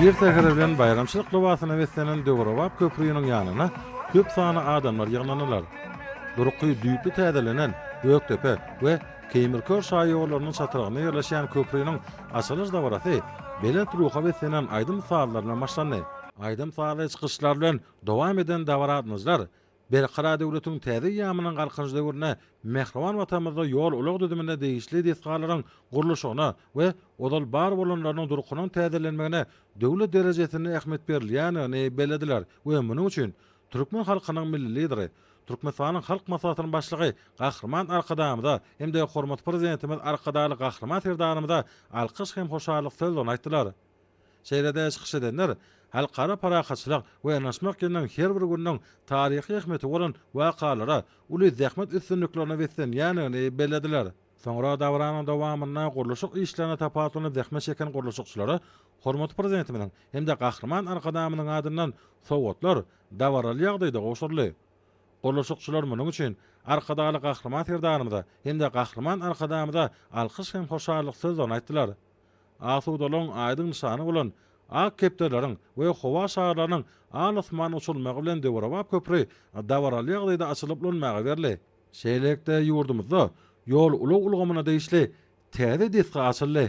Ir säheri bilen baýramçylyk lybasyna beslenen döwrebap köprüniň ýanyna köp sanly adamlar ýygnandylar. Durky düýpli täzelenen Gökdepe we Keýmirkör şaýollarynyň çatrygynda ýerleşýän köprüniň açylyş dabarasy belent ruha beslenen aýdym-sazlar bilen başlandy. Aýdym-sazly çykyşlar bilen dowam eden dabara gatnaşyjylar Berkarar döwletiň täze eýýamynyň Galkynyş döwründe mähriban Watanymyzda ýol-ulag düzümine degişli desgalaryň gurluşygyna we ozal bar bolanlarynyň durkunyň täzelenmegine döwlet derejesinde ähmiýet berilýändigini bellediler we munuň üçin türkmen halkynyň Milli Lideri, Türkmenistanyň Halk Maslahatynyň Başlygy Gahryman Arkadagymyza hem-de hormatly Prezidentimiz Arkadagly Gahryman Serdarymyza alkyş hem hoşallyk sözlerini aýtdylar. Şeýle-de çykyş edenler Halkara parahatçylyk we ynanyşmak ýylynyň her bir gününiň taryhy ähmiýeti bolan wakalara, uly zähmet üstünliklerine beslenýändigini bellediler. Soňra dabaranyň dowamynda gurluşyk işlerine tapawutlanyp zähmet çeken gurluşykçylara hormatly Prezidentimiziň hem-de Gahryman Arkadagymyzyň adyndan sowgatlar dabaraly ýagdaýda gowşuryldy. Gurluşykçylar munuň üçin Arkadagly Gahryman Serdarymyza hem-de Gahryman Arkadagymyza alkyş hem hoşallyk sözlerini aýtdylar. Asudalygyň aýdyň nyşany bolan ak kepderileriň we howa şarlarynyň al-asman uçurylmagy bilen döwrebap köpri dabaraly ýagdaýda açylyp ulanmaga berildi. Şeýlelikde, ýurdumyzda ýol-ulag ulgamyna degişli täze desga açyldy.